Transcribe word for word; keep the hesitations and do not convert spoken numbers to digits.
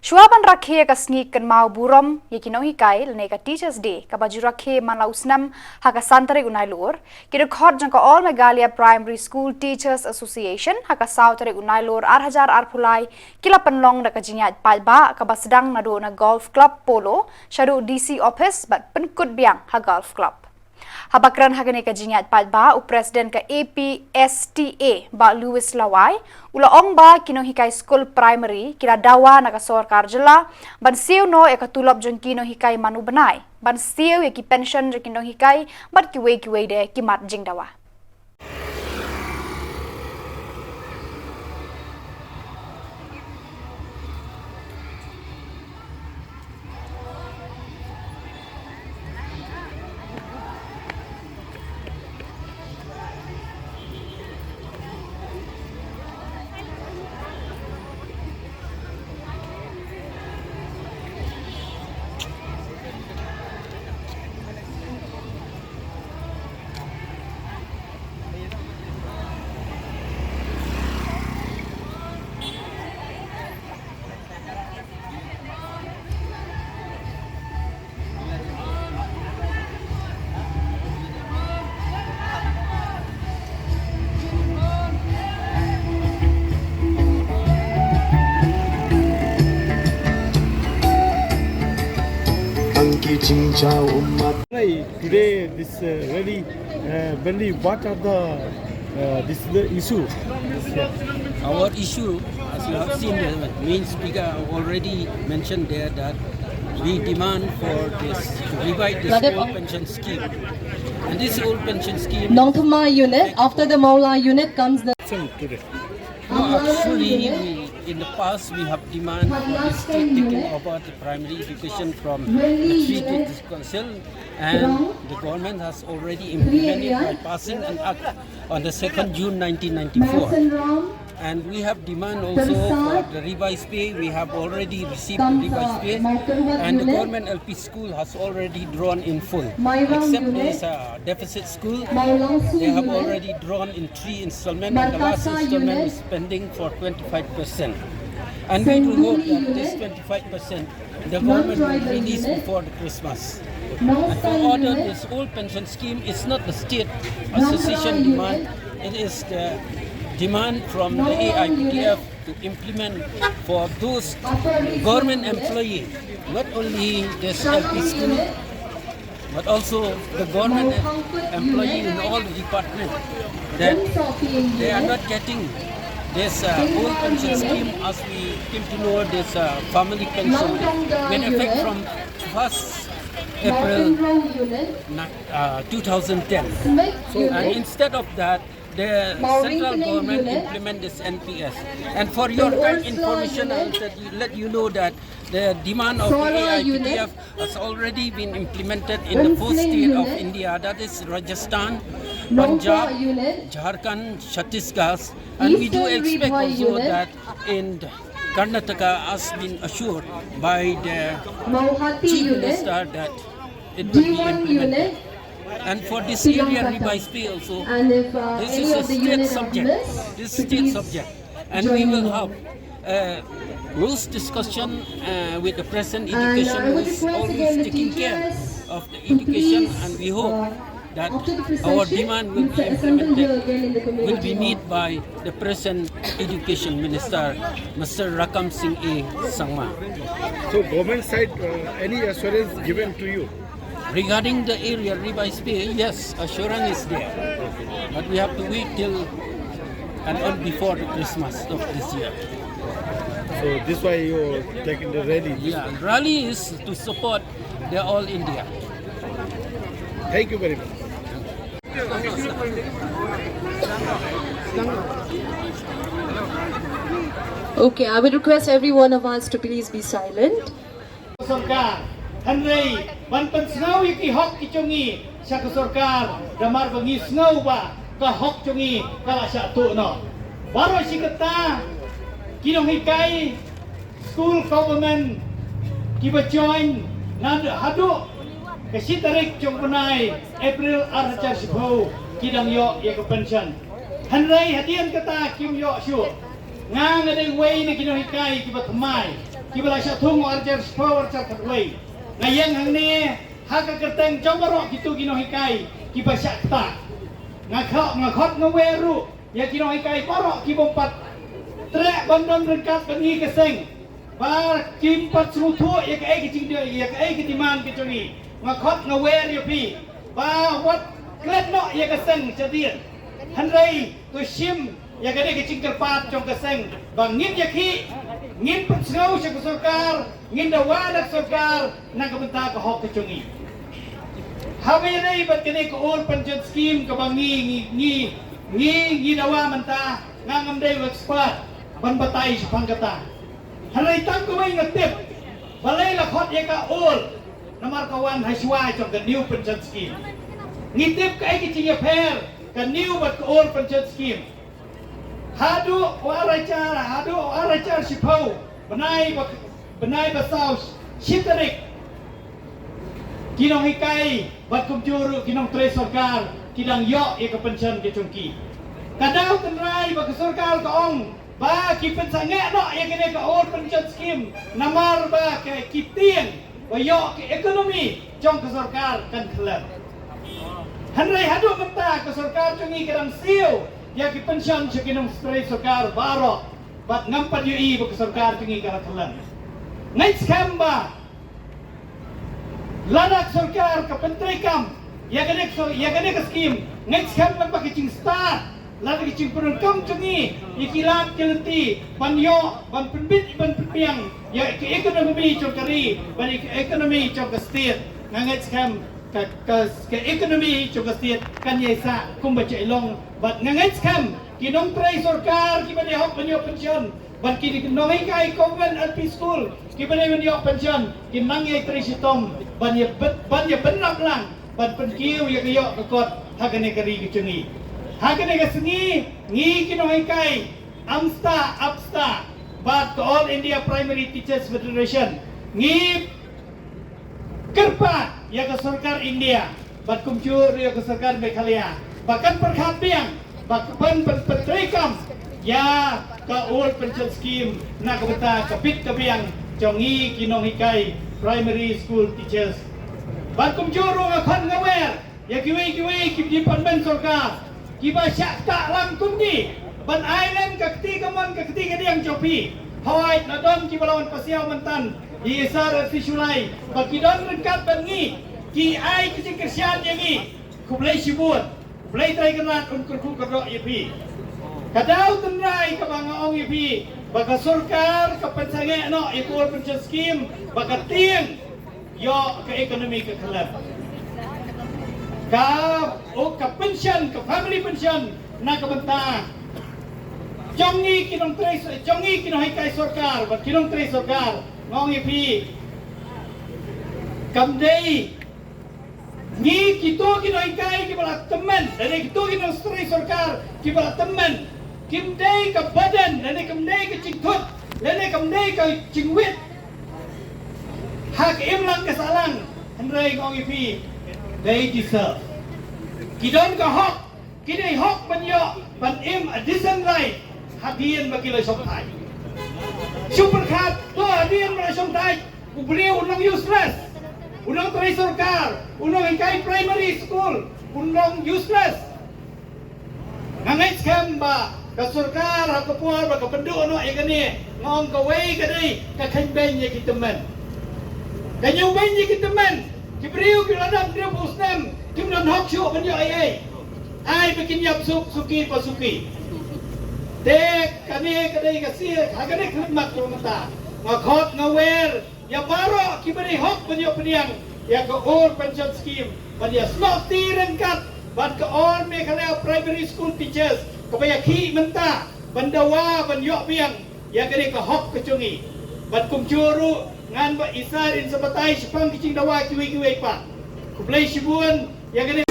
Shuwa ban rakhe ka sngi kynmaw burom ïa ki nonghikai lane ka Teachers Day kaba ju rakhe man la u snem ha ka san tarik u Nailur, ki dkhot jong ka All Meghalaya Primary School Teachers Association ha ka saw tarik u Nailur ar hajar arphew lai ki la pynlong da ka jingïaid paidbah kaba sdang naduh na Golf Club Polo shaduh D C Office bad pynkut biang ha Golf Club. Haba kren ha kane ka jingïaid paidbah, u President ka A P S T A, Bah Louis Lawai, u la ong ba ki nonghikai skul primary ki la dawa na ka sorkar jylla ban siew noh ïa ka tulop jong ki nonghikai man u bnai, ban siew ïa ki pension jong ki nonghikai bad kiwei kiwei de ki mat jingdawa. Today, this uh, rally, uh, Bentley, what are the uh, this is the issue? Our issue, as you have seen, the main speaker already mentioned there that we demand for this to revive this old pension scheme. And this old pension scheme Nongthymmai unit, after the Mawla unit comes the Today. No, actually, we, in the past we have demand for the state taking over the primary education from the three district council, and the government has already implemented by passing an act on the second June nineteen ninety-four. And we have demand also for the revised pay. We have already received the revised pay, and the government L P school has already drawn in full, except there is a deficit school. They have already drawn in three installment, and the last installment is pending for twenty-five percent. And we do hope that this twenty-five percent the government will release before the Christmas. And for order, this old pension scheme is not the state association demand, it is the demand from the A I P T F to implement for those government employee, not only this L P school, but also the government employee in all the department, that they are not getting this uh, old pension scheme. As we came to know, this uh, family pension will effect from first April ni- uh, two thousand ten. So, and instead of that, the central government implement this N P S. And for your kind information, I'll let you, let you know that the demand of the A I P T F has already been implemented in the four states of India, that is Rajasthan, Punjab, Jharkhand, Chhattisgarh, and we do expect also that in Karnataka, as been assured by the Chief Minister, that it will be implemented. And for this area, revised pay also, this is a state subject. This is state subject. And we will have uh, rules discussion uh, with the present education who is always taking care of the education, and we hope that our demand will be implemented, will be met by the present education minister, Mister Rakam Singh A Sangma. So government side, uh, any assurance given to you? Regarding the area revised pay, yes, assurance is there. But we have to wait till and on before the Christmas of this year. So this why you taking the rally? Yeah, rally is to support the all India. Thank you very much. Okay, I would request every one of us to please be silent. Sorkar, hynrei ban pynsngew ïa ki hok ki jong ngi sha ka sorkar, namar ba ngi sngew ba ka hok jong ngi ka la shah tuh noh. Baroh shi katta ki nonghikai skul government kiba join naduh haduh ka shi tarik jong u bnai April ar hajar shiphew ki dang ïoh ïa ka pension. Hynrei hadien kata kim ïoh shuh. Nga nga dei uwei na ki nonghikai kiba thymmai. kiba la shah thung u arhajar shiphew arhajar khatwei. Nga ïeng hangne ha ka kyrteng jong baroh kito ki nonghikai kiba shah ktah. Nga kha-, nga khot nga wer ruh ïa ki nonghikai baroh ki bym pat treh ban don ryngkat bad ngi ka seng, ba kim pat sngewthuh ïa kaei ka jingdie, ïa kaei ka demand ka jong ngi. Nga khot nga wer ïa phi ba wat klet noh ïa ka seng shadien. Hynrei to shim ïa kane ka jingkyrpad jong ka seng ba ngin ïakhih, ngin pynsngew sha ka sorkar, ngin dawa na ka sorkar na ka bynta ka hok ka jong ngi. Haba ïadei bad kane ka old pension scheme kaba ngi, ngi, ngi, ngi, ngi dawa mynta, nga ngam dei u expert ban batai shaphang kata. Hynrei tang kawei nga tip, balei la khot ïa ka old, namar ka wan ha shuwa jong ka new pension scheme. Ngi tip kaei ka jingïapher ka new bad ka old pension scheme. Haduh u arhajar, haduh u arhajar shiphew, bnai ba, bnai ba saw shi tarik, ki nonghikai bad kumjuh ruh ki nongtrei sorkar ki dang ïoh ïa ka pension ka jong ki. Ka daw tynrai ba ka sorkar ka ong ba ki pynsangeh noh ïa kane ka old pension scheme namar ba ka, ki tieng ba ïoh ka ekonomi jong ka sorkar kan khlem. Hynrei haduh mynta ka sorkar jong ngi ka dang siew ïa ki pension sha ki nongtrei sorkar baroh, bad ngam pat ïohi ba ka sorkar jong ngi ka la khlem. Ngeit skhem ba lada ka sorkar ka pyntreikam ïa kane ka sor-, ïa kane ka skim, ngeit skhem ba ka jingstad lada ka jingpyndonkam jong ngi ïa ki lad ki lynti ban ïoh, ban pynbit, ban pynbiang ïa ka ekonomi jong ka ri, ban ïa ka ekonomi jong ka state. Nga ngeit skhem ka, ka, ka ekonomi jong ka state kan ïai sah kumba jai long. Bad nga ngeit skhem ki nongtrei sorkar kiba dei hok ban ïoh pension, bad ki nonghikai convent L P school kiba dei ban ïoh pension, kin nang ïai trei shitom ban ïa byn-, ban ïa bynrap lang ban pynkiew ïa ka ïoh ka kot ha kane ka ri ka jong ngi. Ha kane ka sngi ngi ki nonghikai AMSTA, APSTA bad ka All India Primary Teachers Federation ngi kyrpad ïa ka sorkar India bad kumjuh ruh ïa ka sorkar Meghalaya ba kan pyrkhat biang ba kan pyn-, pyn-, pyntreikam ïa ka old pension scheme na ka bynta ka bit ka biang jong ngi ki nonghikai primary school teachers. Bad kumjuh ruh nga khot nga wer ïa kiwei kiwei ki department sorkar kiba shah ktah lang kum ngi ban ai lem ka kti kamon ka kti kadiang jong phi. Hooid, la don kiba la wan pasiaw mynta ïa i Sir Arsi Shullai ba ki don ryngkat bad ngi, ki ai ka jingkyrshan ïa ngi. Khublei shibun. Khublei Trai Kynrad un kyrkhu kyrdoh ïa phi. Ka daw tynrai kaba nga ong ïa phi ba ka sorkar ka pynsangeh noh ïa ka old pension scheme ba ka tieng ïoh ka ekonomi ka khlem. Ka, oh, ka pension, ka family pension na ka bynta jong ngi ki nongtrei, jong ngi ki nonghikai sorkar bad ki nongtrei sorkar. Nga ong ïa phi, kam dei ngi kito ki nonghikai kiba la tymmen, lane kito ki nongtrei sorkar kiba la tymmen, kim dei ka burden, lane kim dei ka jingthut, lane kim dei ka jingwit ha ka imlang ka sahlang. Hynrei nga ong ïa phi, they deserve. Ki don ka hok, ki dei hok ban ïoh ban im a decent life hadien ba ki la shongthait. Shu pyrkhat to, hadien ba la shongthait u briew u long useless, u nongtrei sorkar, u nonghikai primary school u long useless. Nga ngeit skhem ba ka sorkar ha ka por ba ka pynduh noh ïa kane, nga ong kawei ka dei ka kheiñ beiñ ïa ki tymmen. Ka ñiew beiñ ïa ki tymmen, ki briew ki la dap hynriewphew snem kim don hok shuh ban ïoh ei ei. Ai ba kin ïap suk suki pa suki. Te kane ka dei ka sien ha kane ka khlieh mat ka mynta. Nga khot nga wer ïa baroh kiba dei hok ban ïoh pdiang ïa ka old pension scheme ban ïa snoh kti ryngkat bad ka All Meghalaya Primary School Teachers kaba ïakhih mynta ban dawa ban ïoh biang ïa kane ka hok ka jong ngi. Bad kumjuh ruh ngan ba i Sir in sa batai shaphang ki jingdawa kiwei kiwei pat. Khublei shibun ïa kane.